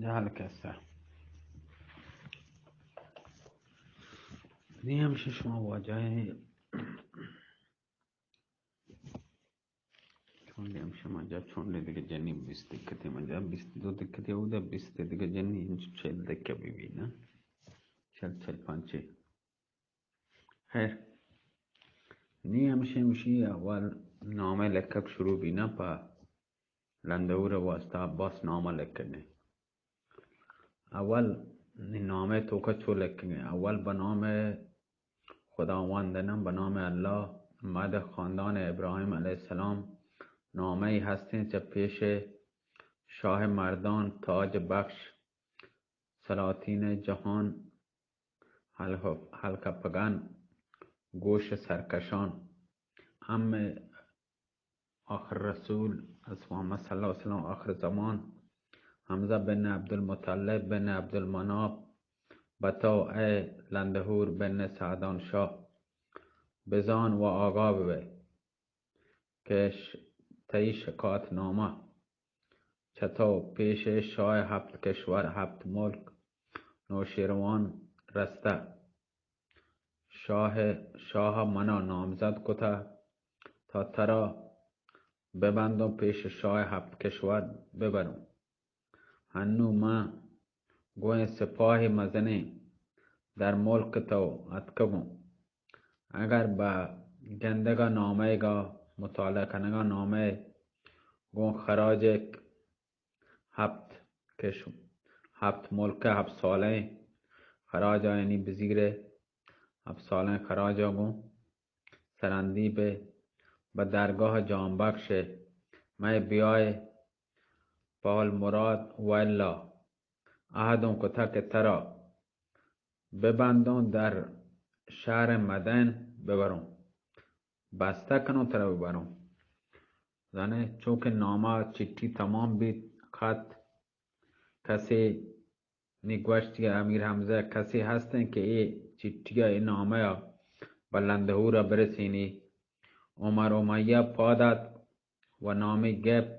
جہل کسہ۔ نی ہمشہ شما واجہ چونڈے ہمشہ مجا چونڈے دگہ جنی بیست دقتے مجا بیست دو دقتے اودا بیست دگہ جنی انچ چل دقہ بی بی نا۔ چل چل پانچے۔ خیر، نی ہمشہ ہمشی اول نامہ لکھک شروع بینا پا لندہور واسطہ عباس نامہ لکھنے۔ اول نی نامہ توکا چو لکھنے؟ اول بنام خداوند نم، بنام اللہ، مد خاندان ابراہیم علیہ السلام، نامہ ای ہستیں چہ پیش شاہ مردان، تاج بخش، سلاطین جہان، ہلکپگان، گوش سرکشان، ام آخر رسول، از محمد صلی اللہ علیہ وسلم آخر زمان، حمزہ بن عبدالمطلب بن عبدالمناف، بتو اے لندہور بن سعدان شاہ، بزان و آگاہ ببئے۔ کہ ش-، تئی شکات نامہ چہ تو پیش شاہ ہپت کشور، ہپت ملک، نوشیروان رستہ۔ شاہ، شاہ منا نامزد کتہ تا ترا ببندوں پیش شاہ ہپت کشور ببروں۔ ہنو من گوئیں سپاہے مزنیں در ملک تو اتکگوں۔ اگر بہ گندگا نامئیگا، مطالعہ کنگا نامئے گوں خراج ہپت کش، ہپت ملک ہپت سالیں خراج آیانی بزیرے، ہپت سالیں خراجا گوں سرندی بہ، بہ درگاہ جان بخش مئے بیائے پال مراد، واللہ عہدوں کتہ کہ ترا ببندوں در شہر مدین ببروں، بستہ کنوں ترا ببروں۔ زانے چونکہ نامہ چٹی تمام بیت، خط کسے نی گوشت کہ امیر حمزہ، کسے ہستیں کہ اے چٹیا، اے نامہ ء بہ لندہور ء برسینی؟ عمر امیہ پاد ات و نامے گپت،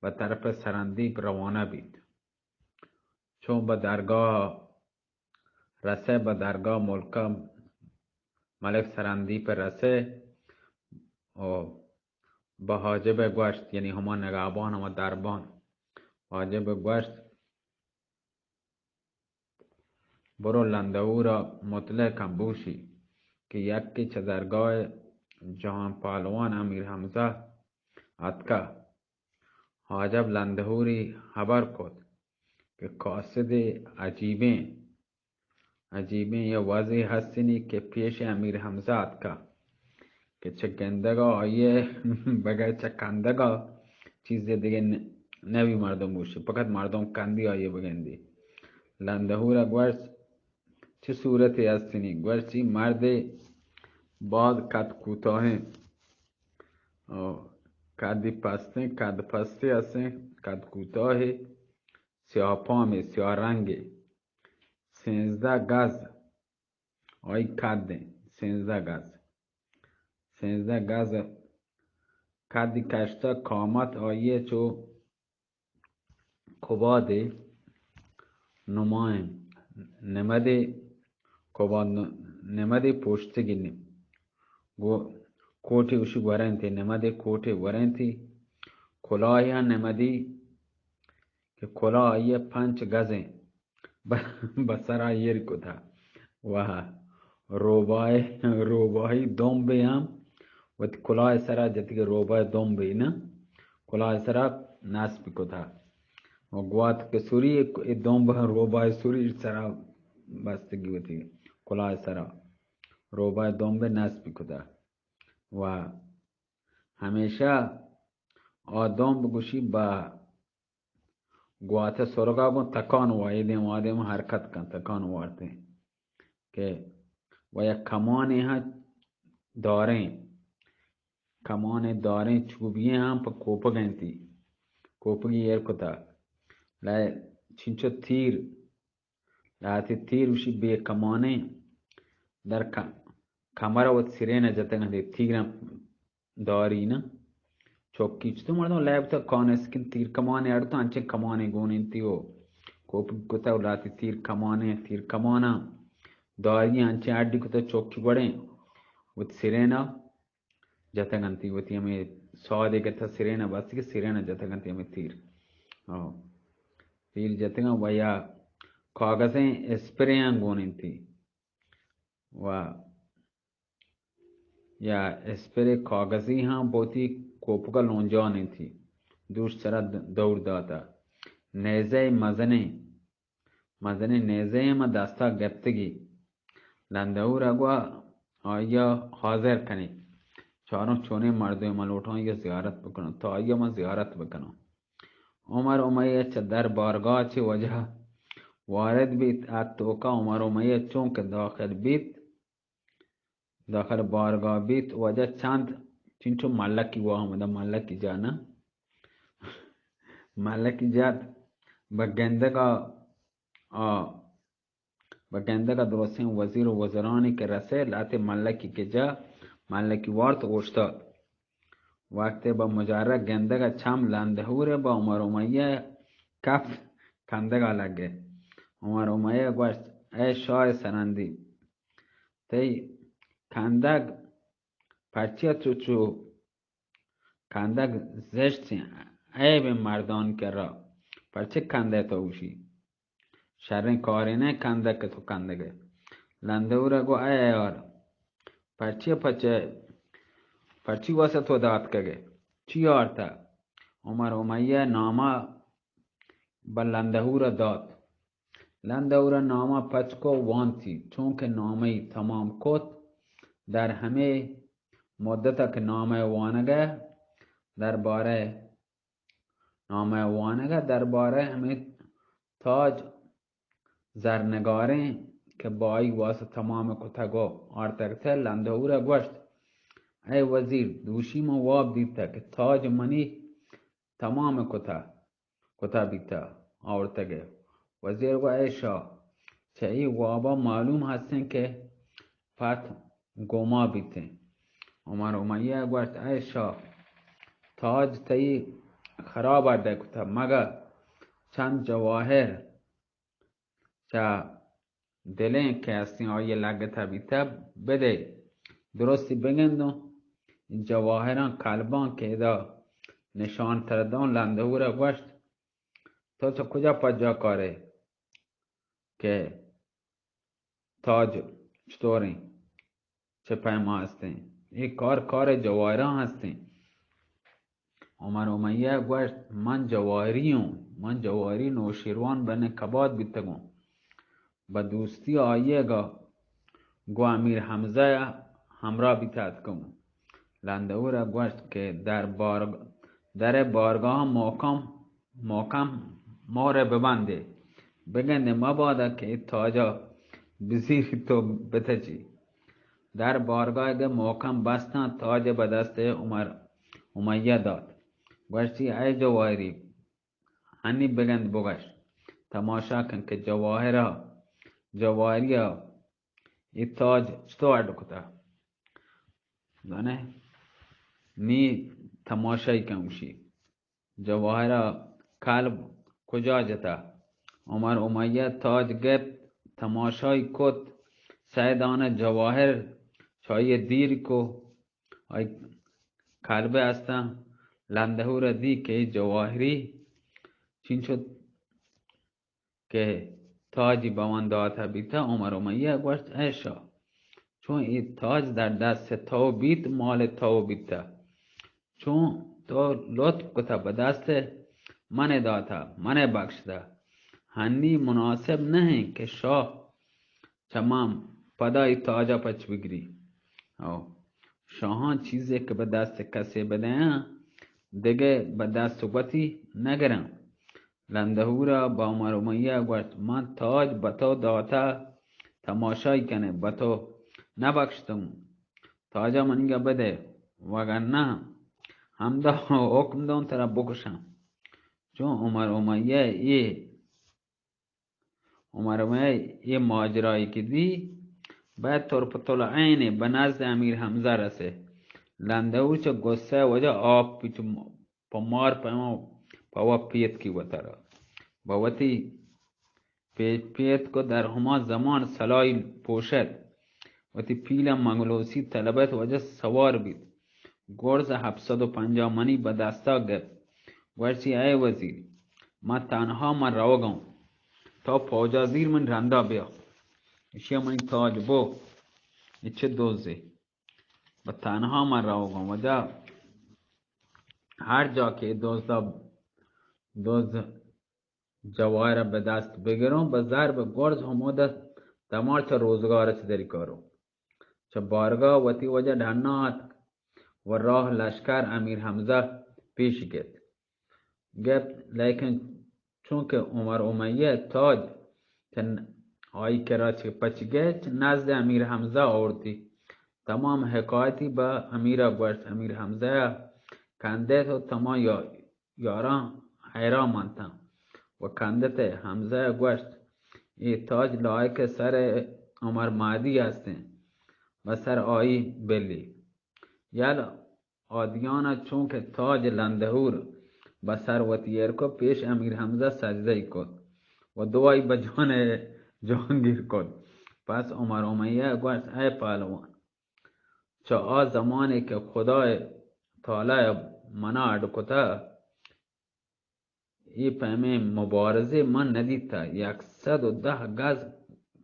بہ طرف سرندیپ روانہ بیت۔ چون بہ درگاہ رسے، بہ درگاہ ملک ملک سرندیپ رسے و بہ حاجب گوشت، یعنی ہما نگہبان، ہما دربان، حاجب گوشت، برو لندہور ء مطلع کن، بوشی کہ یکے چہ درگاہ جہان پہلوان امیر حمزہ اتکہ۔ حاجب لندہوری ہبر کت کہ قاصد عجیبیں، عجیبیں یا وضعے ہستنی کہ پیش امیر حمزہ اتکہ۔ کہ چہ گندگ ء آئی ء بغیر چہ کندگ ء چیزے دگہ ن-، نبی مردم گوشی، فقط مردم کندی آئی ء بگندی۔ لندہور ء گوشت، چہ صورتے ہستنی؟ گوشتی، مردے باز کد کوتاہیں، او، کدی پستیں، کد پستے ہستیں، کد کوتاہے، سیاہ پامے، سیاہ رنگے، سینزدہ گز، آئی قد انت سینزدہ گز۔ سینزدہ گز قدی کشتہ، قامت آئی ء چو قبادے نمائیں، نمدے قباد ن-، نمدے پوشتگی نی-، گو-، کوٹے گوشی گورنتی، نمدے کوٹے گورنتی، کلاہی ہم نمدی کہ کلاہ آئی ء پنچ گزیں۔ بہ، بہ سرا ایر کتہ۔ و روباہ، روباہی دمبے ہم وتی کلاہ سرا جتگ، روباہ دمبے نہ، کلاہ سرا نصب کتہ۔ و گوات کہ سوری، اے دمب ہم روباہ سوری سرا بستگی وتی کلاہ سرا، روباہ دمبے نصب کتہ۔ و ہمیشہ آ دمب گوشی بہ گوات ء سرگا گوں تکان وا، اے دیم آ دیم حرکت کن، تکان وارتیں کہ و یک کمانے ہاں داریں، کمانے داریں، چوبیے ہاں پہ کوپگ انتی، کوپگی ایر کتا، لے چنچو تیر، لہتے تیر گوشی بے کمانیں، در ک-، کمر ء وت سرین ء جتگ انت، تیراں داری نہ۔ چکی چتو مردم لیب تا کان اسکن تیر کمانے اڑتا، انچیں کمانے گون انتی و کوپگ کتہ و لہتے تیر کمانیں، تیر کماناں داری انچیں اڈی کتہ چوکی وڑیں، وتی سرینہ جتگ انتی، وتی ہمے سادے گتہ سرینہ بستی کہ سرینہ جتگ انتی ہمے تیر۔ ہو۔ تیر جتگاں و یا کاغذیں اسپریاں گون انتی و یا اسپرے کاغذی ہاں بوتی کوپگا لونجان انتی، دوش سرا د-، دور داتا۔ نیزہ مزنیں، مزنیں نیزہ ما دستا گپتگی۔ لندہور ء گوا آئی ء حاضر کنیں۔ چاروں چونیں مردمے ما لوٹاں آئی ء زیارت بکناں، تا آئی ء ما زیارت بکناں۔ عمر امیہ چہ در بارگاہ چہ وجہ وارد بیت، ات توکا عمر امیہ چون کہ داخل بیت، داخل بارگاہ بیت، وجہ چند چنچو ملکی وا ہمدا ملکی جانا ملکی جات بہ گندگا آ بہ گندگ ء درستیں وزیر و وزرانی کہ رسے، لہتے ملکی کہ جا، ملکی وارت و اوشتات۔ وقتے بہ مجرد گندگ ء چم لندہور ء بہ عمر امیہ کپ کندگ ء لگے۔ عمر امیہ گوشت، اے شاہ سرندی، تئی کندگ پرچیا چو چو کندگ زشت انت، عیب انت مردان کرا، پرچے کندے تو گوشی؟ شریں کارے نہ کندگ کہ تو کندگے۔ لندور ء گو اے یار، پرچے پچے، پرچی واسہ تو داتکگے؟ چی آرتا؟ عمر امیہ نامہ بہ لندہور ء دات۔ لندہور ء نامہ پچ کو وانتی، چونکہ نامہ ای تمام کت، در ہمے مدت ء کہ نامہ ء وانگ ء دربارہ، نامہ ء وانگ ء دربارہ ہمے تاج زرنگاریں کہ بائی واسہ تمام کتگ و آرتگ تہ لندہور ء گوشت، اے وزیر، دوشی من واب دیتگ کہ تاج منی تمام کتہ، کتہ بیتہ، آورتگے۔ وزیر گو، اے شاہ، چہ اے وابا معلوم ہستیں کہ پت گوما بیتیں۔ عمر امیہ گوشت، اے شاہ، تاج تئی خراب اڈ کتہ، مگہ چند جواہر چہ دلیں کہ ہستیں آئی لگتہ بیتہ بدے۔ درستی بگندوں، جواہراں کلباں کہ ادا نشان تردوں۔ لندہور ء گوشت، تو چہ کجا پجا کارے کہ تاج چطوریں، چہ پیما ہستیں؟ اے کار کار جواہراں ہستیں۔ عمر امیہ گوشت، من جواہری ہوں، من جواہری نوشیروان بن کباد بیتگوں۔ بہ دوستی آئیے گا گو امیر حمزہ ہمراہ بیتہ اتکگوں۔ لندور ء گوشت کہ در بارگ-، در بارگاہ محکم، محکم مور ببندے، بگندے مبادا کہ اے تاجا بزیری تو بتچی۔ در بارگاہ دے محکم بستاں، تاج بہ دست عمر امیہ دات۔ گوشتی، اے جواہری، ہنی بگند بگش، تماشا کن کہ جواہرا، جواہریا اے تاج چطور اڈ کتا؟ زانے؟ نی تماشائی کن گوشی۔ جواہرا کلب کجا جتا؟ عمر امیہ تاج گپت، تماشائی کت، سئے دانہ جواہر چائی دیر کو، آئی کلبہ استاں۔ لندہور دی کہ اے جواہری چنچو کہ تاجی بہ من داتہ بیتہ۔ عمر امیہ گوشت، اے شاہ، چون اے تاج در دست تو بیت، مال تو بیتہ، چون تو لطف کتہ بہ دست من داتہ، من بخشتہ۔ ہنی مناسب نہ انت کہ شاہ چہ من پدا اے تاجا پچ بگری۔ او شاہاں چیزے کہ بہ دست کسے بدیاں، دگہ بہ دست وتی نگراں۔ لندہورا بہ عمر امیہ گوشت، من تاج بہ تو داتہ، تماشائی کنے، بہ تو نبخشتوں۔ تاجا منیگا بدے، وگرنہ ہمدا حکم دوں ترا بکشاں۔ چون عمر امیہ اے عمر امیہ اے ماجرائی کہ دی، بہ طرفۃ العین بہ نزد امیر حمزہ رسے۔ لندہور چہ غصہ وجہ آپ پیچ پہ مار پیما پہ وت پیتکی وتارا۔ بہ وتی پی-، پیت کو در ہما زمان سلائی پوشت، وتی پیل ءَ مگلوسی طلبت، واجہ سوار بیت۔ گرز ہپت سد و پنجاہ منی بہ دستا گپت۔ گوشتی، اے وزیر، من تنہا من روگاں، تو پوجا زیر من رندا بیا۔ اشیا منی تاج بو، اے چہ دوزے؟ بہ تنہا من روگاں۔ واجہ ہر جا کہ دزدا، دز جواہر ءَ بہ دست بگروں، بہ زر بہ گرز ہمودا دمار چہ روزگار ءَ چہ دری کاروں۔ چہ بارگاہ وتی واجہ ڈنا اتک و راہ لشکر امیر حمزہ پیش گپت۔ گپت، لیکن چونکہ عمر امیہ تاج چہ آئی کرا چہ پچ گئے، چہ نزد امیر حمزہ آورتی۔ تمام حکایتی بہ امیرا گوشت۔ امیر حمزہ کندت و تمام یا-، یاراں حیران منتاں و کندت۔ حمزہ گوشت، اے تاج لائق سر عمر مہدی ہستیں، بہ سر آئی بلی۔ یل آدیانا چونکہ تاج لندہور بہ سر وتی ایر کو، پیش امیر حمزہ سجدہ ای کت و دعائی بہ جان جہانگیر کت۔ پس عمر امیہ گوشت، اے پہلوان، چہ آ زمانے کہ خدائے تعالی منا اڈ کتہ، اے پیمیں مبارزے من ندیتہ۔ یک سد و دہ گز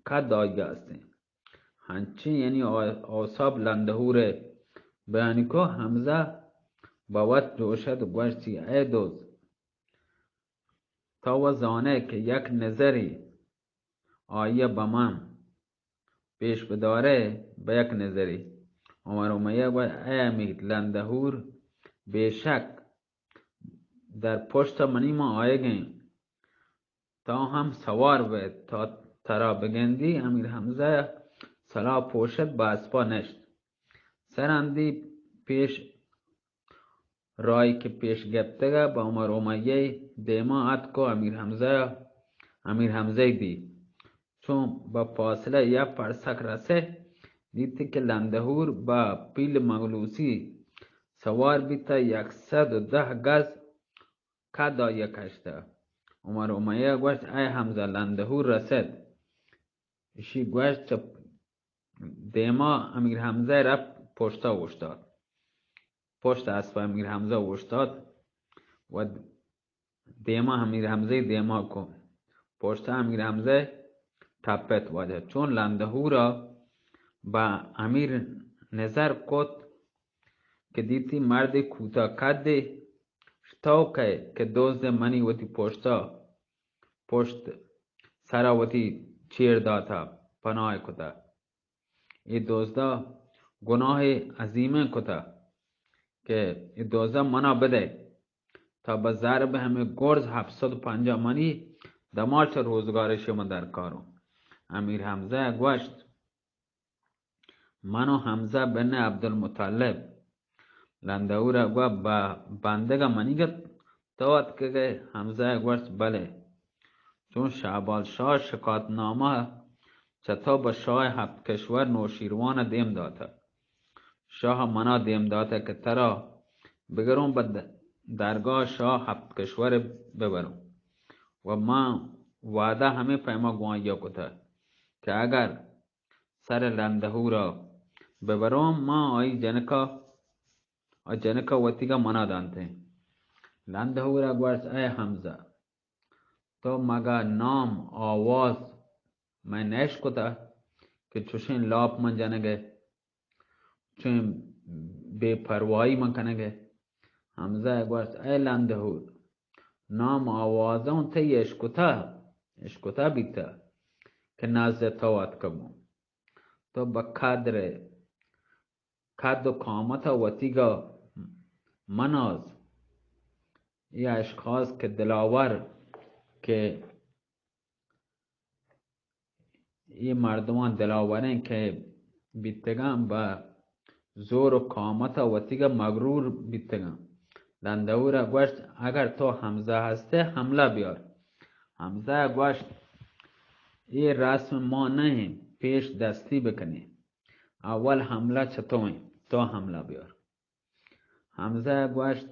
قد آئی استیں۔ ہنچیں یعنی آ-، اوصاف لندہور بیان کو۔ حمزہ بہ وت جوشت، گوشتی، اے دوست، تو و زانے کہ یک نظری آئی ءَ بہ من پیش بدارئے، بہ یک نظری۔ عمر امیہ گوشت، اے امیر لندہور، بے شک در پشت منی ما آیگیں، تو ہم سوار بئے، تا ترا بگندی۔ امیر حمزہ سلاح پوشت، بہ اسپا نشت۔ سرندی پیش راہی کہ پیش گپتگ ءَ بہ عمر امیہ ءِ دیما اتک و امیر حمزہ ءَ، امیر حمزہ ءَ دیت۔ چون بہ فاصلہ یک پرسک رسے، دیتی کہ لندہور بہ پیل مگلوسی سوار بیتہ، یک سد و دہ گز قد آئی ءَ کشتہ۔ عمر امیہ ءَ گوشت، اے حمزہ، لندہور رست۔ اشی گوشت، چہ دیما امیر حمزہ رفت پشتا اوشتات۔ پشت اسب امیر حمزہ اوشتات و دیما امیر حمزہ دیما کو۔ پشتا امیر حمزہ ٹپت۔ واجہ چون لندہورا بہ امیر نظر کت کہ دیتی مردے کوتاہ قدے، تو کئے کہ دزد منی وتی پشتا، پشت سرا وتی چیر داتا، پناہ کتا۔ اے دزدا گناہ عظیمیں کتا کہ اے دزدا منا بدئے، تا بہ ضرب ہمے گرز ہپت سد و پنجاہ منی دمار چہ روزگار شما درکاروں۔ امیر حمزہ گوشت، من و حمزہ بن عبدالمطلب۔ لندہور ءَ گوشت، بہ بندگ ءَ منی گت تو اتکگ ئے؟ حمزہ ءَ گوشت، بلے۔ چون شہباز شاہ شکایت نامہ چہ تو بہ شاہ ہپت کشور نوشیروان ءَ دیم داتہ، شاہ ءَ منا دیم داتہ کہ ترا بگروں بہ د-، درگاہ شاہ ہپت کشور ءَ ببروں و من وعدہ ہمے پیما گوں آئی ءَ کتہ کہ اگر سر لندہورا ببروں، ما آئی جنکا، آ جنکا وتیگا منا دانتیں۔ لندہورا گوشت، اے حمزہ، تو مگا نام آواز مئے نہ اشکتہ کہ چوشیں لاپ من جنگے، چوشیں بے پرواہی من کنگے؟ حمزہ گوشت، اے لندہور، نام آوازاں تئی اشکتہ، اشکتہ بیتہ کہ نزد تو اتکگوں۔ تو بہ قدر قد و قامت وتیگا مناز۔ اے اشخاص کہ دلاور، کہ اے مردمان دلاوریں کہ بیتگاں، بہ زور و قامت وتیگا مغرور بیتگاں۔ لندہورا گوشت، اگر تو حمزہ ہستے، حملہ بیار۔ حمزہ گوشت، اے رسم ما نہ ایں پیش دستی بکنیں، اول حملہ چہ تو ایں، تو حملہ بیار۔ حمزہ گوشت،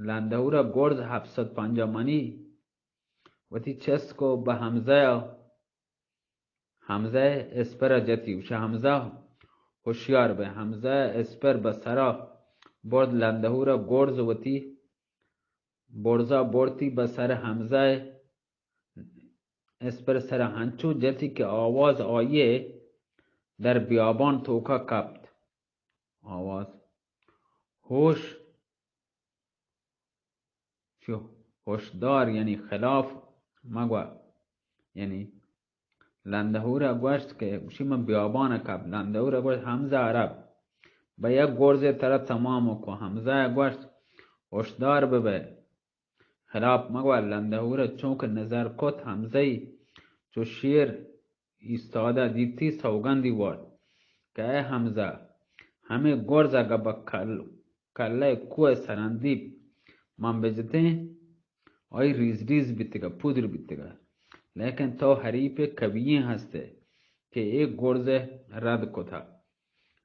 لندہورا گرز ہپت سد پنجاہ منی وتی چست کو بہ حمزہ ءَ، حمزہ ءِ اسپر ءَ جتی، گوشی، حمزہ، ہوشیار بئے۔ حمزہ ءِ اسپر بہ سرا برد، لندہور ءَ گرز وتی برزا برتی بہ سر حمزہ ءِ اسپر سرا ہنچو جتی کہ آواز آئی ءِ در بیابان توکا کپت۔ آواز، ہوش، چو ہوشدار، یعنی خلاف مگو، یعنی لندہور ءَ گوشت کہ گوشی من بیابان ءَ کپت۔ لندہور ءَ گوشت، حمزہ عرب، بہ یک گرزے ترا تمام کو۔ حمزہ ءَ گوشت، ہوشدار ببئے، خلاف مگو۔ لندہور ءَ چونکہ نظر کت، حمزہ ئی چو شیر ایستادہ دیتی، سوگندی وارت کہ اے حمزہ، ہمے گرز اگہ بہ کل-، کلہ کوہ سرندیپ من بجتیں، آئی ریز ریز بیتگا، پودر بیتگا، لیکن تو حریف قوییں ہستے کہ اے گرز رد کتا۔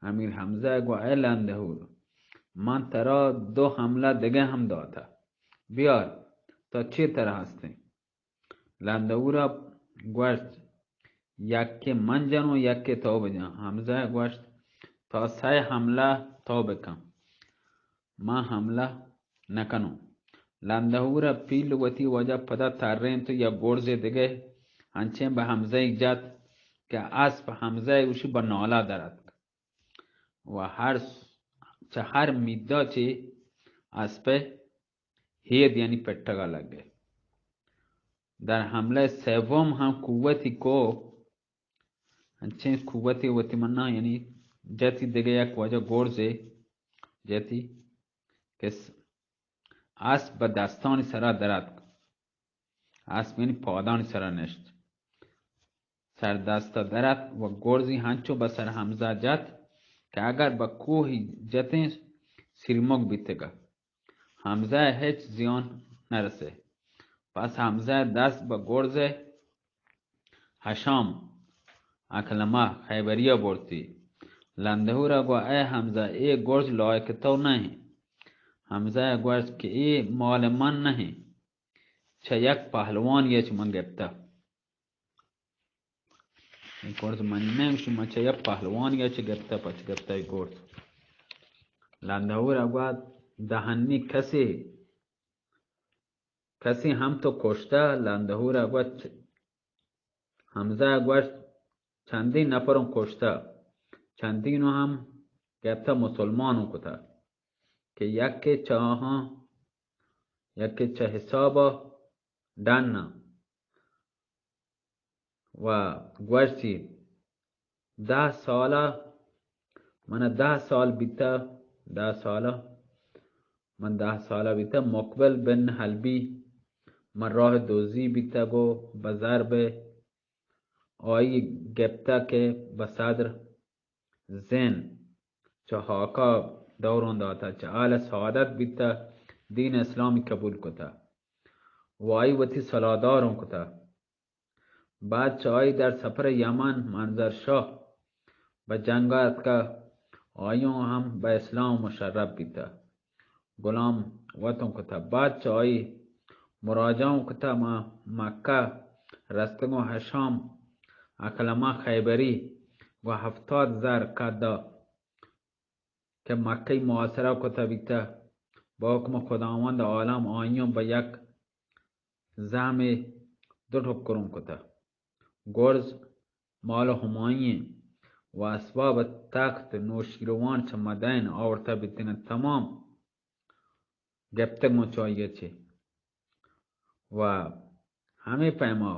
امیر حمزہ گو، اے لندہور، من ترا دو حملہ دگہ ہم داتا، بیار، تو چے ترا ہستیں؟ لندہورا گوشت، یکے من جنوں، یکے تو بجن۔ حمزہ گوشت، تا سئے حملہ تو بکن، من حملہ نکنوں۔ لندہورا پیل وتی واجہ پدا ترینت و یک گرزے دگہ انچیں بہ حمزہ جت کہ اسپ حمزہ گوشی بہ نالا در اتک و ہر س-، چہ ہر میدا چہ اسپ ہید یعنی پٹگا لگے۔ در حملہ سوم ہم قوتی کو، انچیں قوتی وتی منا یعنی جتی دگہ یک واجہ گرزے جتی کہ س-، اسپ بہ دستانی سرا در اتک۔ اسپ یعنی پادانی سرا نشت۔ سر دستا در اتک و گرزی ہنچو بہ سر حمزہ جت کہ اگر بہ کوہی جتیں سیرمگ بیتگا۔ حمزہ ء ہچ زیان نہ رسے۔ پس حمزہ ء دست بہ گرز ء ہشام اکلمہ خیبری ء برتی۔ لندہور ء گوا، اے حمزہ، اے گرز لائق تو نہ انت۔ حمزہ ء گوشت کہ اے مال من نہ انت، چہ یک پہلوانی ء چہ من گپتہ۔ اے گرز منی نہ انت، گوشی من چہ یک پہلوانی ء چہ گپتہ، پچ گپتہ اے گرز۔ لندہور ء گوشت، دہنی کسے کسی ہم تو کشتہ؟ لندہور ء گوشت، حمزہ ء گوشت، چندین نفروں کشتہ، چندینوں ہم گپتہ مسلمانوں کتہ کہ یکے چہ آہاں، یکے چہ حساب ء ڈن ء و گوشتی، دہ سال ء، من ء دہ سال بیتہ، دہ سال ء، من دہ سال ء بیتہ، مقبل بن حلبی من راہ دزی بیتگ و بہ ضرب آئی گپتہ کہ بہ صدر زین چہ ہاکا دوروں داتہ، چہ اہل سعادت بیتہ، دین اسلامی قبول کتہ و آئی وتی سلاداروں کتہ۔ بعد چہ آئی در سفر یمن منظر شاہ بہ جنگ ء اتکہ، آیوں ہم بہ اسلام مشرف بیتہ۔ غلام وتوں کتہ۔ بعد چہ آئی مراجعوں کتہ، ماں مکہ رستگوں ہشام اکلمہ خیبری گوں ہفتاد زر کدا کہ مکہ محاصرہ کتہ بیتہ، بہ حکم خداوند عالم آیوں بہ یک زہمے دو ٹکروں کتہ۔ گرز مال ہمائیں و اسباب تخت نوشیروان چہ مدین آورتہ بیتگنت، تمام گپتگ من چہ آئی ء چہ۔ و ہمے پیما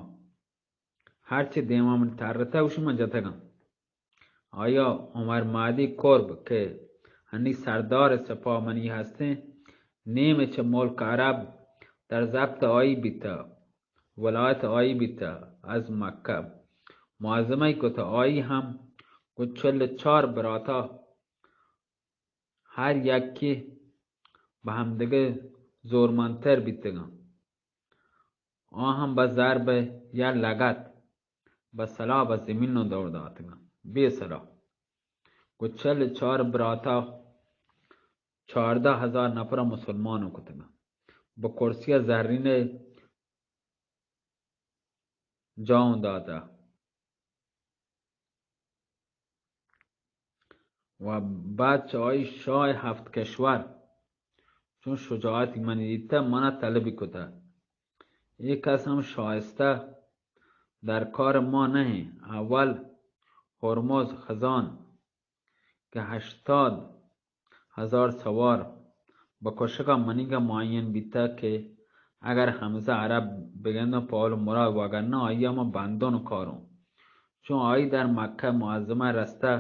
ہرچی دیما من ترتہ، گوشی من جتگاں۔ آیا عمر مہدی کرب کہ ہنی سردار سپاہ منی ہستیں، نیمے چہ ملک عرب در ضبط آئی بیتہ، ولایت آئی بیتہ، از مکہ معظمہ کتہ، آئی ہم گوں چل چار براتا ہر یکے بہ ہمدگہ زورمندتر بیتگاں۔ آ ہم بہ ضرب یا لگت بہ سلاہ بہ زمینوں دور داتگاں، بے سلاہ۔ گوں چل چار براتا چاردہ ہزار نفر مسلمانوں کتگاں۔ بہ کرسی زرین جاؤں داتا۔ و بعد چہ آئی شاہ ہفت کشور چون شجاعتی منی دیتہ، منا طلبی کتہ۔ اے کس ہم شائستہ در کار ما نہ ایں۔ اول ہرمز خزان کہ ہشتاد ہزار سوار بہ کشگا منیگا معین بیتہ کہ اگر حمزہ عرب بگنداں پہ آل مراد، وگرنہ آئیا ما بندون کاروں۔ چون آئی در مکہ معظمہ رستہ،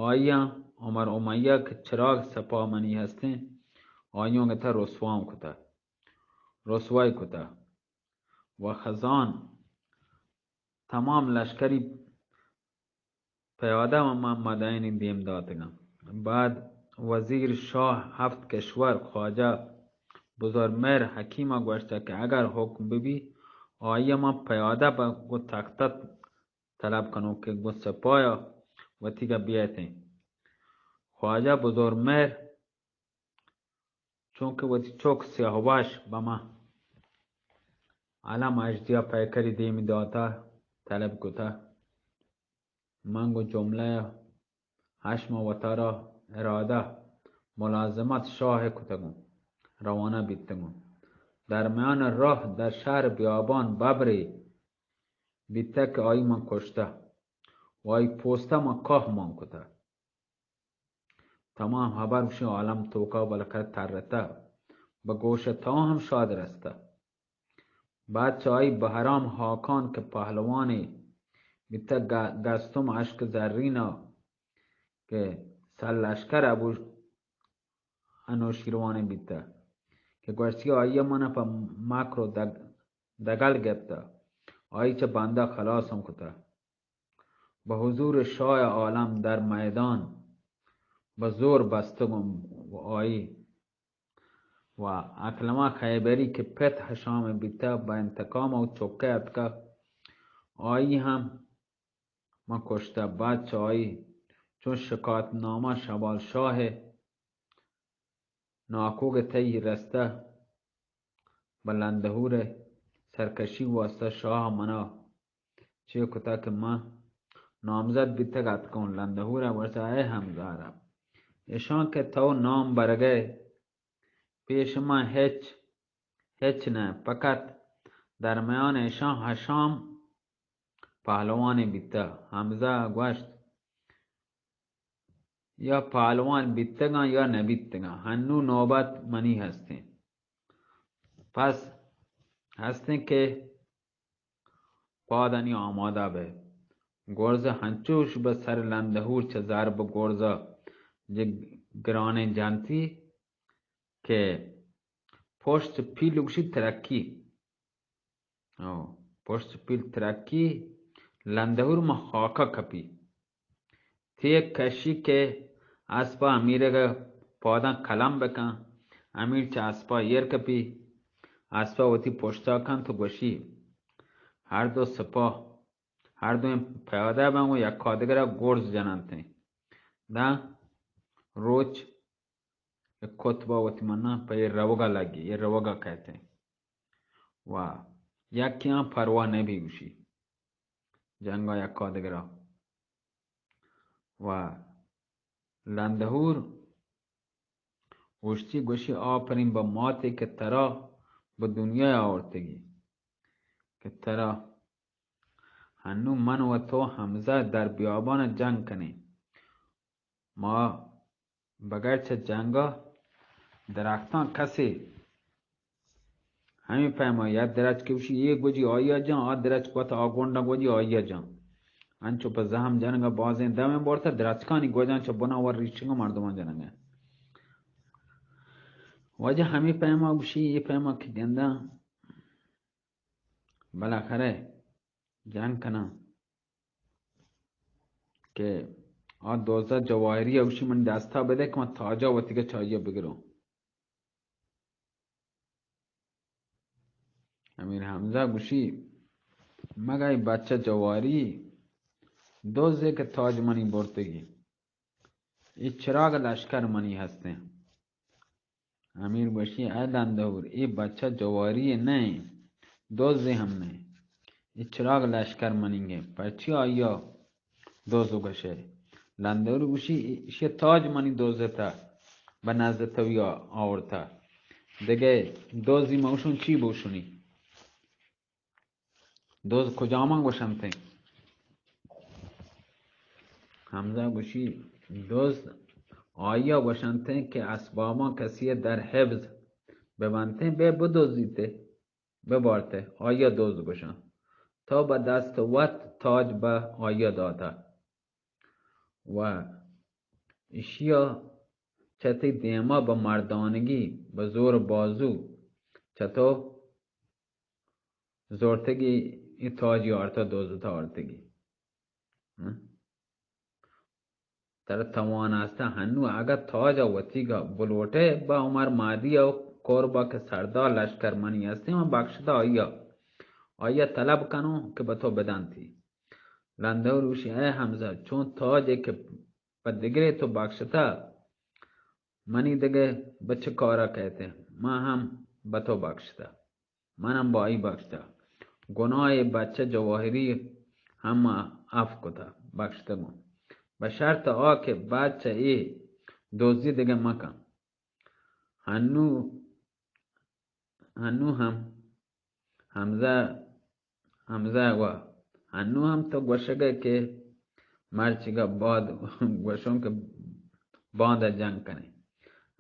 آئیا عمر امیہ کہ چراغ سپاہ منی ہستیں، آئیوں گتہ رسوام کتہ، رسوائی کتہ۔ و خزان تمام لشکری پیادہ و مدائنی دیم داتگاں۔ بعد وزیر شاہ ہفت کشور خواجہ بزرمہر حکیمہ گوشتہ کہ اگر حکم ببی، آئیا ما پیادہ بہ گوں تختہ طلب کنوں کہ گوں سپاہیا وتیگا بیتیں۔ خواجہ بزرمہر چونکہ وتی چک سیاہوش بہ من علم اژدیا پیکری دیمی داتہ، طلب کتہ۔ من گوں جملہ ہشم وتارا ارادہ ملازمت شاہ کتگوں، روانہ بیتگوں۔ در میان راہ در شہر بیابان ببرے بیتہ کہ آئی من کشتہ و آئی پوستہ من کاہ مان کتہ۔ تمام ہبر گوشی عالم توکا بلکہ ترتہ، بہ گوش تو ہم شاد رستہ۔ بعد چہ آئی بہرام ہاکان کہ پہلوانے بیتہ، گ-، گستم اشک زرینا کہ سرلشکر ابو انوشیروانے بیتہ کہ گوشتی آئی من پہ مکر و دگ-، دگل گپتہ، آئی چہ بندہ خلاص ہم کتہ۔ بہ حضور شاہ عالم در میدان بہ زور بستگوں و آئی و اکلمہ خیبری کہ پت ہشام بیتہ بہ انتقام و چکہ اتکہ، آئی ہم من کشتہ۔ بعد چہ آئی چون شکایت نامہ شبال شاہ ناکوگ تئی رستہ بہ لندہور سرکشی واسطہ شاہ منا چے کتا کہ من نامزد بیتگ اتکوں۔ لندہور گوشت، اے ہمزار، اشاں کہ تو نام برگئے پیش من ہچ، ہچ نہ، فقط درمیان اشاں ہشام پہلوانے بیتہ۔ حمزہ گوشت، یا پہلوان بیتگاں یا نہ بیتگاں، ہنو نوبت منی ہستیں۔ پس ہستیں کہ پادانی آمادہ بئے۔ گرز ہنچوش بہ سر لندہور چہ ضرب گرز ء گرانیں جنتی کہ پشت پیل گوشی ترکی۔ او، پشت پیل ترکی، لندہور ماں خاکہ کپی۔ تیگ کشی کہ اسپا امیرگ پاداں قلم بکن۔ امیر چہ اسپا ایر کپی، اسپا وتی پشتا کنت و گوشی، ہر دو سپاہ، ہر دوئیں پیادہ بن و یکا دگرا گرز جننتیں۔ داں روچ یک کتبہ وتی منا پہ اے روگا لگی، اے روگا کئیتیں۔ و یکیاں پرواہ نبی گوشی۔ جنگا یکا دگرا۔ و لندہور اوشتی گوشی، آپرین بہ ماتے کہ ترا بہ دنیا آورتگی، کہ ترا ہنو من و تو حمزہ در بیابان جنگ کنیں۔ ما بغیر چہ جنگا درختاں کسے ہمے پیما یا درچک گوشی اے گوجی آئیا جان، آ درچک وت آ گونڈا گوجی آئیا جان۔ انچو پہ زہم جنگا بازیں دمیں برتا درچکانی گوجاں چہ بنا ور ریچگا مردمان جنگا۔ واجہ ہمے پیما گوشی اے پیما کہ گنداں بالاخرہ جنگ کناں کہ آ دوزہ جواہری ء گوشی، من دستا بدے کہ من تاجا وتیگا چاہیا بگروں۔ امیر حمزہ گوشی، مگہ ای بچہ جواہری دزے کہ تاج منی برتگی، ای چراغ لشکر منی ہستیں۔ امیر گوشی، اے لندہور، اے بچہ جواری نہ ایں، دزے ہم نہ ایں۔ اے چراگ لشکر منیگیں، پرچی آئی ءَ دز گوشئے؟ لندہور گوشی، ایشی ءِ تاج منی دزتہ، بہ نزد توئی آورتہ۔ دگہ دزی مہ گوشن، چی بوشنی؟ دز کجاماں گوشنتیں؟ حمزہ گوشی، دز آئی ءَ گوشنتیں کہ اسباباں کسی ءَ در حفظ بہ بنتیں، بہ بدزیت ءُ بہ بارت ءُ آئی ءَ دز گوشاں۔ تو بہ دست وت تاج بہ آئی ءَ داتہ ءُ ایشی ءَ چہ تئی دیما بہ مردانگی، بہ زور بازو چہ تو زرتگی، اے تاجی آرتہ دزتہ آرتگی۔ ہم؟ ترا توان است ہنو، اگہ تاج ءَ وتیگا بلوٹئے، بہ عمر مہدی ءَ قربا کہ سردار لشکر منی ہستیں، من بخشتہ آئی ءَ، آئی ءَ طلب کنوں کہ بہ تو بدنتی۔ لندہور گوشی، اے حمزہ، چون تاجے کہ پہ دگرے تو بخشتہ، منی دگہ بہ چہ کارا کئیت؟ من ہم بہ تو بخشتہ، من ہم بہ آئی بخشتہ۔ گناہ بچہ جواہری ہم عفو کتہ، بخشتگوں، بہ شرط آ کہ بعد چہ اے دزی دگہ مکن۔ ہنو، ہنو ہم حمزہ، حمزہ ءَ گوا، ہنو ہم تو گوشگ ئے کہ مرچیگا باد گوشوں کہ باندا جنگ کنیں۔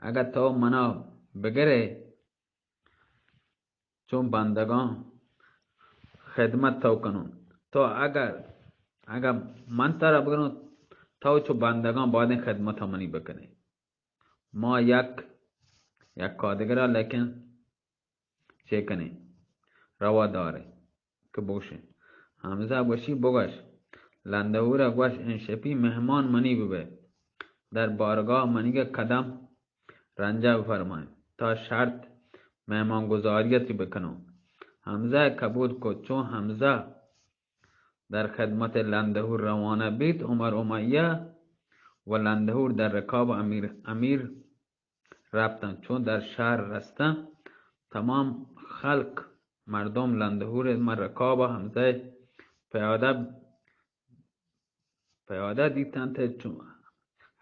اگہ تو منا بگرے، چون بندگاں خدمت تو کنوں۔ تو اگر، اگہ من ترا بگروں، تو چو بندگاں بادیں خدمت منی بکنیں۔ ما یک، یک کادگرا لیکن چے کنیں؟ روا داریں کہ بوشیں۔ حمزہ گوشی، بگوش۔ لندہور ءَ گوش، انشپی مہمان منی ببئے۔ در بارگاہ منیگ قدم رنجہ بفرمائیں۔ تا شرط مہمان گزاریتی بکنوں۔ حمزہ قبول کو۔ چون حمزہ در خدمت لندہور روانہ بیت، عمر امیہ و لندہور در رکاب امیر، امیر رپتاں۔ چون در شہر رستاں، تمام خلق، مردم لندہور مہ رکاب حمزہ پیادہ، پیادہ دیتنت، چون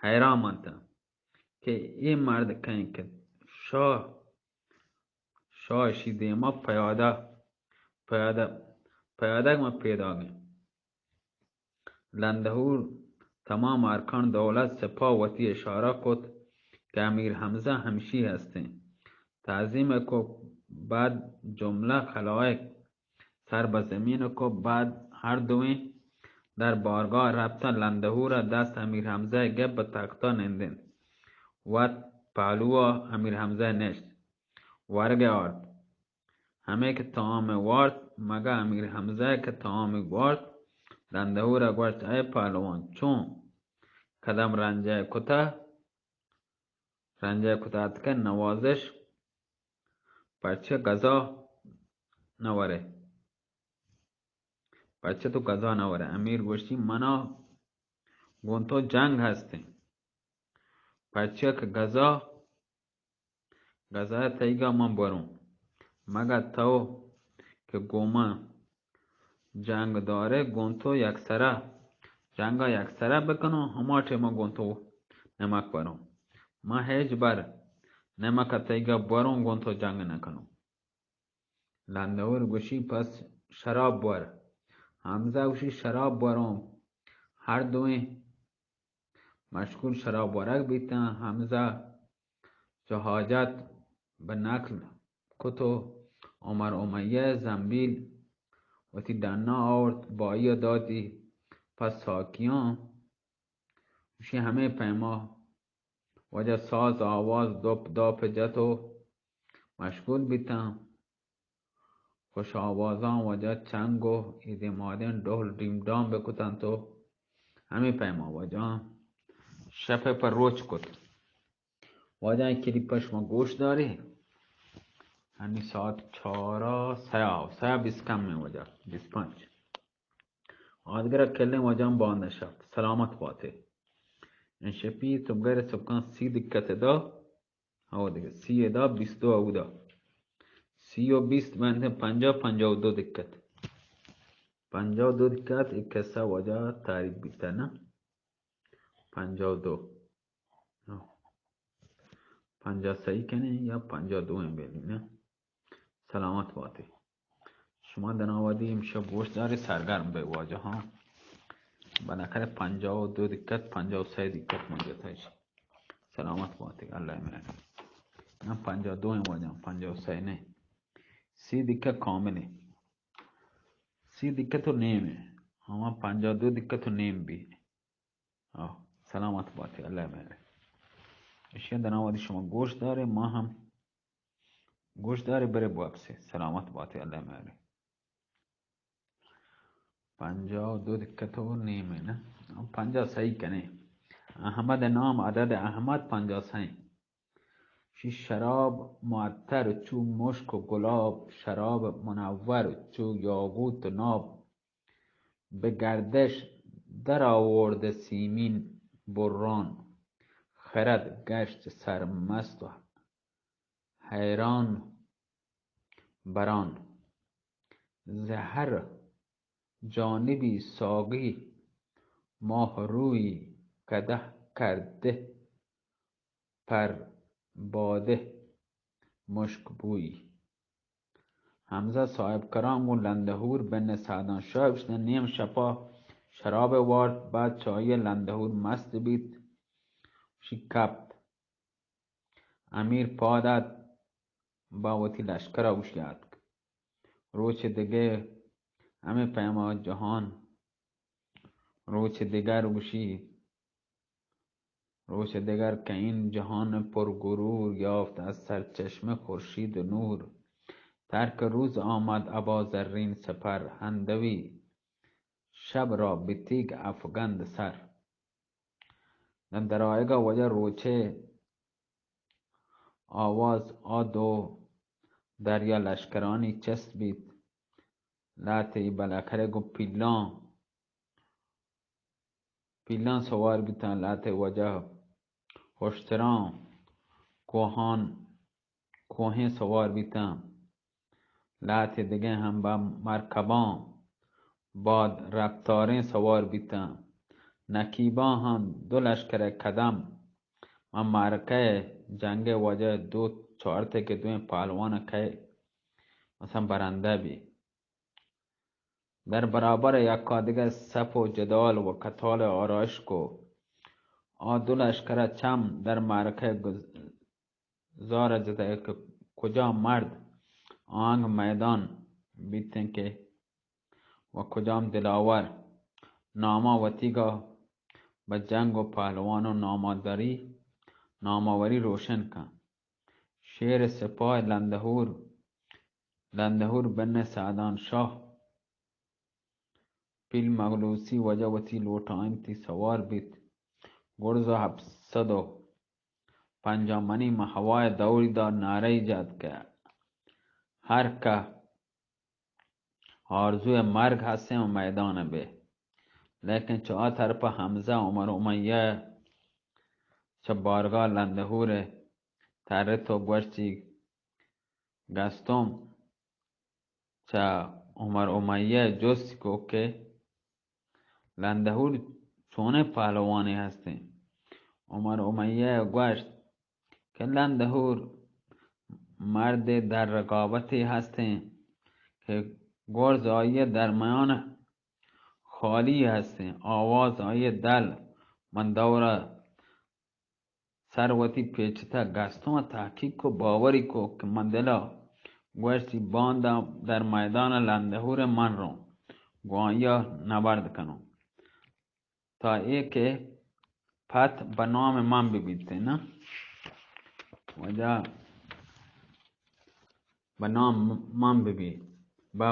حیران منتاں کہ اے مرد کئیں کہ شاہ، شاہ اشی دیما پیادہ، پیادہ، پیادگ مہ پیداگیں۔ لندہور تمام ارکان دولت سپاہ وتی اشارہ کت کہ امیر حمزہ ہمشی ہستیں۔ تعظیم کو بعد جملہ خلائق سر بہ زمین کو بعد ہر دوئیں در بارگاہ رپتہ۔ لندہور ءَ دست امیر حمزہ گپ بہ تختا نندنت۔ وت پہلوا امیر حمزہ نشت۔ ورگ آرت۔ ہمے کہ تام وارت، مگہ امیر حمزہ کہ تام وارت، لندہور ءَ گوشت، اے پہلوان، چون؟ قدم رنجہ کتہ، رنجہ کتہ اتکہ نوازش، پرچہ غذا نورے؟ پرچہ تو غذا نورے؟ امیر گوشتی، منا گون تو جنگ ہستیں، پرچہ کہ غذا غذا تئیگا من بروں، مگہ تو کہ گوں من جنگ دارے، گوں تو یکسرا، جنگا یکسرا بکنوں، ہما ٹیما گوں تو نمک بروں۔ من ہیچ بر نمک تئیگا بروں، گوں تو جنگ نکنوں۔ لندہور گوشی، پس شراب بور۔ حمزہ گوشی، شراب بوروں۔ ہر دوئیں مشغول شراب ورگ بیتاں۔ حمزہ چو حاجت بہ نقل کت و عمر امیہ زنبیل وتی ڈنا آورت، بائی داتی پہ ساکیاں۔ گوشی، ہمے پیما واجہ ساز آواز دپ داپ جت و مشغول بیتاں۔ خوش آوازاں واجہ چنگ و عید مادین ڈہل ڈیم ڈام بکتنت و ہمے پیما واجہ شپ پر روچ کت۔ واجہ اے کلیپ شما گوش داری، ہنی ساعت چارا سیا، سیا بیست کم میں واجہ، بیست پنچ۔ آدگرا کلیں واجہ باند شفت، سلامت باتے۔ انشپی تو گر سکان سی دقت دا، او دگہ سی ادا، بیست و اودا۔ سی و بیست بنت، پنجاہ، پنجاہ و دو دقت۔ پنجاہ و دو دقت، ایک قصہ واجہ تعریف بیتا نا؟ پنجاہ و دو۔ پنجاہ سہی کنیں یا پنجاہ دو ہیں بیلی نا؟ سلامت باتے۔ شما دناوادی امشب گوش دارے، سرگرم بے واجہ ہاں۔ بناکرے پنجاہ و دو دقت، پنجاہ و سہ دقت من جتا۔ سلامت باتے، اللہ مہر۔ نا پنجاہ و دو ہیں واجہ، پنجاہ و سہ نہیں۔ سی دقت کامل ہیں۔ سی دقت و نیم ہیں۔ ہما پنجاہ و دو دقت و نیم بھی۔ آہ، سلامت باتے، اللہ مہر۔ اشیا دناوادی شما گوش دارے، ما ہم گوش دارے برے بوپسے۔ سلامت باتے، اللہ مہر۔ پنجاہ و دو دقت و نیم ہے نا؟ پنجاہ سہی کنے۔ احمد نام عدد احمد پنجاہ سہی۔ شی شراب معطر چو مشک و گلاب، شراب منور چو یاقوت و ناب۔ به گردش در آورده سیمین بران، خرد گشت سرمست و حیران بران. ز هر جانبی ساقی ماه روی، قدح کرده پر باده مشک بوی. حمزه صاحب کرام گوں لندهور بن سعدان شاه گوشتن، نیم شپا شراب وارت، بعد چاہیے لندهور مست بیت، شی کپت. امیر پاد ات، با وتی لشکرا گوشی آتک. روچ دگه همه پیما جهان، روچ دگر گوشی، روچ دگر که این جهان پر غرور، یافت از سرچشمه خورشید و نور. ترک روز آمد ابا زرین سپر، هندوی شب را به تیغ افگند سر. داں در آیگا وجہ روچے آواز آ دو دریا لشکرانی چست بیت. لہتے بلاکرے گوں پیلان، پیلان سوار بیتاں. لہتے وجہ ہشتراں کوہان، کوہیں سوار بیتاں. لہتے دگہ ہم با مرکباں، باد رپتاریں سوار بیتاں. نکیباں ہم دو لشکر قدم، من معرکہ جنگ وجہ دو چارتے کہ دوئیں پہلوان کئے مثلاً برندہ بی. در برابر یکا دگہ صف و جدال و قتال آرائش کو. آ دو لشکر چم در معرکہ گز-، زار جتگ کہ کجام مرد آنگ میدان بیتیں کہ و کجام دلاور ناما وتیگا بہ جنگ و پہلوان و ناماداری، ناماوری روشن کن. شیر سپاہ لندہور، لندہور بن سعدان شاہ پیل مغلوسی وجہ وتی لوٹائینتی سوار بیت. گرز و ہپت سد و پنجاہ منی من ہوای دوری دات، نعرہ ای جت کہ ہر کہ آرزوی مرگ ہستیں و میدان بے. لیکن چہ آ طرف حمزہ عمر امیہ چہ بارگاہ لندہور ترت و گوشتی، گستم چہ عمر امیہ جست کو کہ لندہور چونیں پہلوانے ہستیں؟ عمر امیہ گوشت کہ لندہور مردے در رقابتے ہستیں کہ گرز آئی درمیان خالی ہستیں، آواز آئی دل. من دورا سر وتی پیچتہ گستوں ء تحقیق کو، باوری کو کہ من دلا گوشتی باندا در میدان لندہور من روں گوں آئی ء نبرد کنوں تا اے کہ پت بہ نام من بہ بیت نا، وجہ بہ نام من بہ بیت، بہ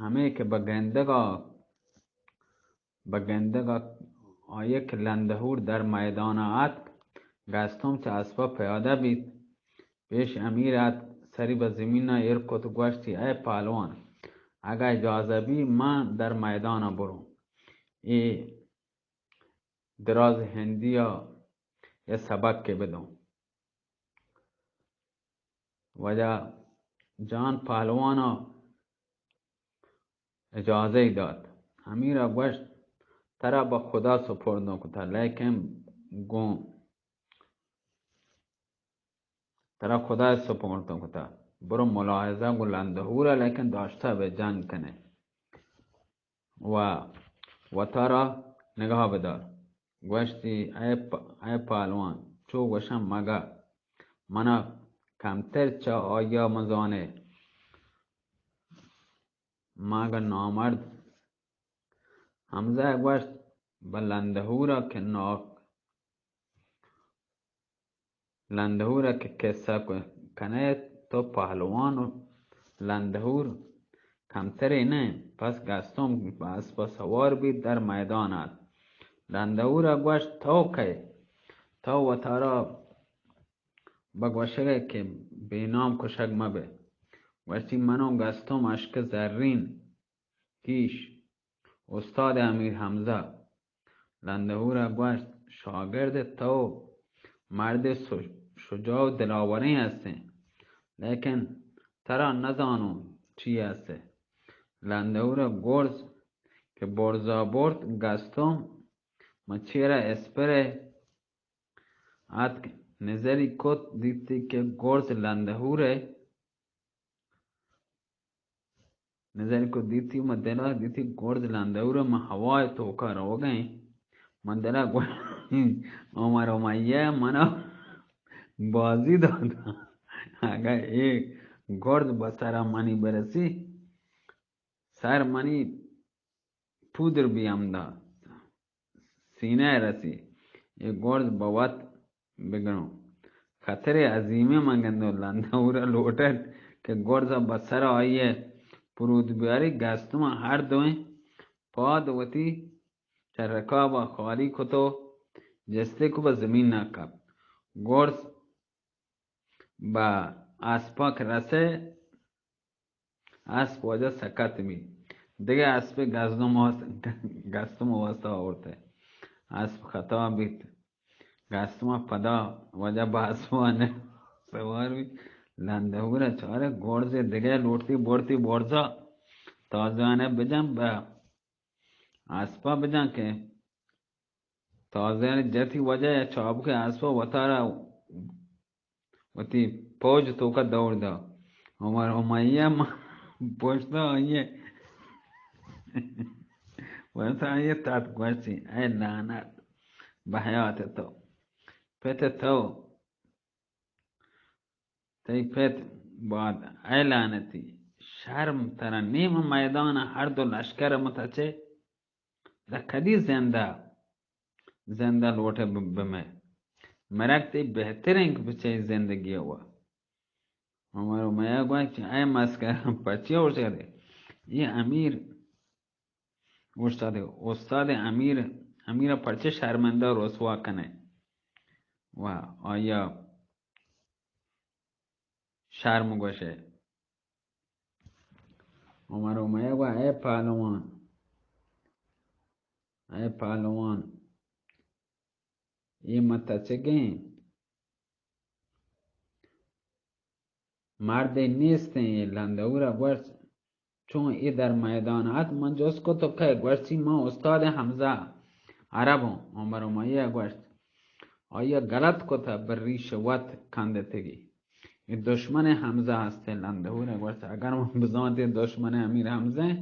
ہمے کہ بہ گندگا بہ گندگ ء آئی ء کہ لندہور در میدان ء اتک، گستم چہ اسپ ء پیادہ بیت. پیش امیر اتک، سری بہ زمین ء ایر کت ء گوشتی، اے پہلوان، اگاں اجازہ بی، من در میدان ء بروں، اے دراز ہندی ء یک سبکے بدوں. واجہ جان پہلوان ء اجازہ ئی دات. امیر ءَ گوشت، ترا بہ خدا سپردوں کتہ، لیکن گوں ترا خدا سپردوں کتہ، برو ملاحظہ گوں لندہور ءَ، لیکن داشتہ بہ جنگ کنے و وتارا نگاہ بدار۔ گوشتی، اے پ-، اے پہلوان، چو گوشاں مگہ منا کمتر چہ آیا مزانے، مگہ نامرد۔ حمزہ ءَ گوشت، بہ لندہور ءَ کہ ناک لندہور ءَ کہ قصہ ک-، کنئے، تو پہلوان و لندہور کمترے نہ انت۔ پس گستم بہ اسپ ءَ سوار بیت، در میدان ات۔ لندہور ءَ گوشت، تو کئے؟ تو وتارا بہ گوشگ ئے کہ بے نام کشگ مہ بئے۔ گوشتی، من و گستم اشک زرین کیش، استاد امیر حمزہ۔ لندہور ءَ گوشت، شاگرد تو مردے س-، شجاع و دلاوریں ہستیں، لیکن ترا نزانوں چی ہستئے۔ لندہور ءَ گرز کہ برزا برت، گستم من چیرا اسپرے اتک، نظری کت، دیتی کہ گرز لندہور ءِ نظری کت، دیتی، من دلا دیتی گرز لندہور ءِ، من ہوا ءِ توکا روگئیں۔ من دلا گو-، عمر امیہ منا بازی داتا، اگہ اے گرز بہ سرا منی برسی، سر منی پودر بی ہمدا سینہ ءَ رسی، اے گرز بہ وت بگروں۔ خطرے عظیمیں من گندوں۔ لندہور ءَ لوٹت کہ گرز ءَ بہ سر آئی ءَ پروت بیاری، گستم ءَ ہر دوئیں پاد وتی چہ رکاب ءَ خالی کت و جستے کو بہ زمین ءَ کپت۔ گرز بہ اسپاں کہ رسے، اسپ واجہ سکت بیت۔ دگہ اسپے گزدم واست-، گستم واستا آورتہ۔ اسپ خطا بیت۔ گستم پدا واجہ بہ اسپاں سوار بیت۔ لندہور ءَ چارے گرزے دگہ لوٹتی برتی برزا تازیان ءَ بجن بہ اسپا بجن کہ تازیان جتی واجہ ءَ چابکے اسپا وتارا وتی پوج توکا دور دا۔ عمر امیہ ما پشتا آئیے، پشتا آئیے تات گوشتی، اے لعنت، بہ حیات تو، پت تو، تئی پت باد، اے لعنتی، شرم ترا نیم میدان ہر دو لشکر متچے۔ دا کدی زندہ، زندہ لوٹے ب-، بمے۔ مرگ تئی بہتریں کہ بچے زندگی ہوا۔ عمر امیہ گوشت، اے مسخرہ پچے اوشتادے؟ یہ امیر اوشتادے، استاد امیر، امیر پرچے شرمندہ رسوا کنے؟ و آیا شرم گوشے۔ عمر امیہ گو، اے پہلوان، اے پہلوان، اے متچگیں مردے نیستیں۔ اے لندہور ءَ گوشت، چون اے در میدان ات، من جست کت تو کئے؟ گوشتی، من استاد حمزہ عرب اوں۔ عمر امیہ گوشت، آئی ءَ غلط کتہ، بہ ریش وت کندتگی۔ اے دشمن حمزہ ہستیں۔ لندہور ءَ گوشت، اگر من بزانت اے دشمن امیر حمزہ ایں،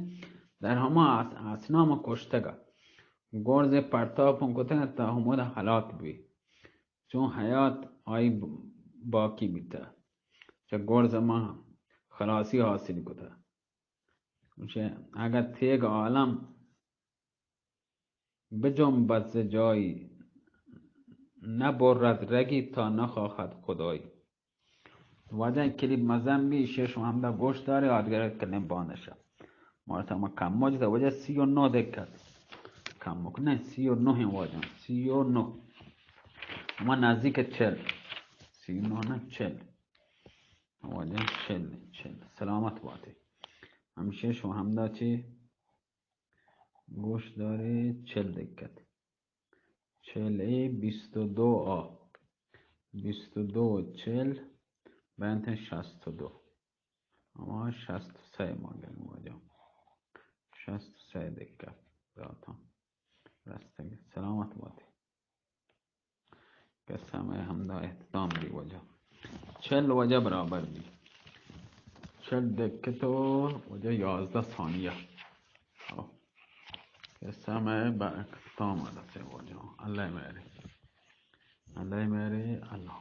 در ہما اس-، اسنا من کشتگ ءَ۔ گرز ءَ پرتاپوں کتگ ات تا ہمودا ہلاک بی۔ چون حیات آئی ب-، باقی بیتہ۔ چہ گرز ءَ ما خلاصی حاصل کتہ۔ گوشے، اگر تیگ عالم بجنبد ز جایی، نبرد رگی تا نخواهد خدایی۔ واجہ کلیپ مزن بی، شش و ہمدا گوش داری، آدگر کلیں بانشا۔ مارتا ما کموک دا واجہ سی و نو دقت۔ کموک نہ، سی و نو ہیں واجہ، سی و نو۔ ہما نزدیک چل۔ سی و نو نہ، چل۔ واجہ چل، چل۔ سلامت باتے۔ ہمشہ شما ہمدا چی گوش داری، چل دقت۔ چل اے بیست و دو آ۔ بیست و دو، چل، بینت شست و دو۔ ہما شست و سئے ما گریں واجہ۔ شست و سئے دقت۔ چل واجہ برابر بی چل دقیقہ تو واجہ یازدہ ثانیہ. او، ایسا میں برکتام رسے واجہ. اللہ میرے، اللہ میرے، اللہ.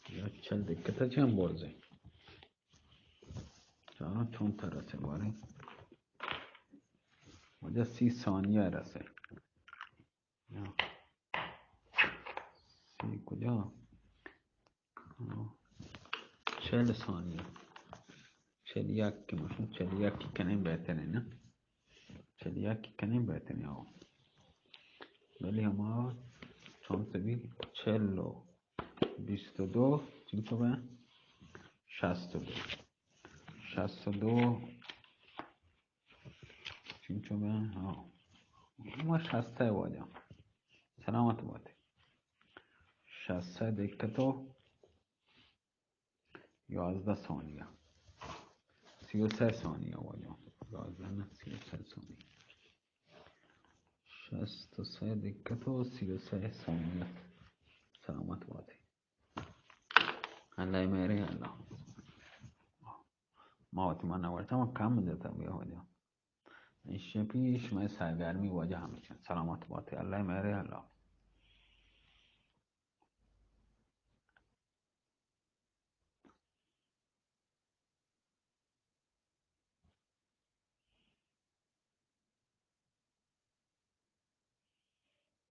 یا چل دقیقہ تو چم برزے. چاروں چون تر رسے بارے. واجہ سی ثانیہ رسے. سی کجا؟ چل ثانیہ. چل یک کہ مشن، چل یک کی کنیں بہترین نا. چل یک کی کنیں بہترین آو. ولی ہما چون تبی چل و بیست و دو، چنچو بہ؟ شست و دو. شست و دو. چنچو بہ؟ ہاں. ما شست ہے واجہ. سلامت باتے. شست ہے دقیقہ تو یازدہ ثانیہ. سی و سہ ثانیہ واجہ. یازدہ نہ، سی و سہ ثانیہ. شست و سہ دقیقہ تو سی و سہ ثانیہ. سلامت باتے. اللہ میرے اللہ. ما وتی من نہ ورتا، ما کم جتا بیا واجہ. ایشی پیش میں سرگرمی واجہ ہمیشہ. سلامت باتے. اللہ میرے اللہ.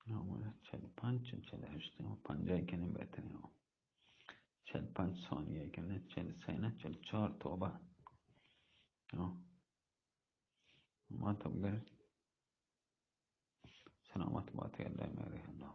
ہاں، چل پنچ، چل ہشت، پنجاہ کنیں بہترین ہو. چل پنچ ثانیہ کنیں، چل سہ نہ، چل چار، توبہ. ہاں. ما تو گر سلامت باتے، اللہ میرے اللہ.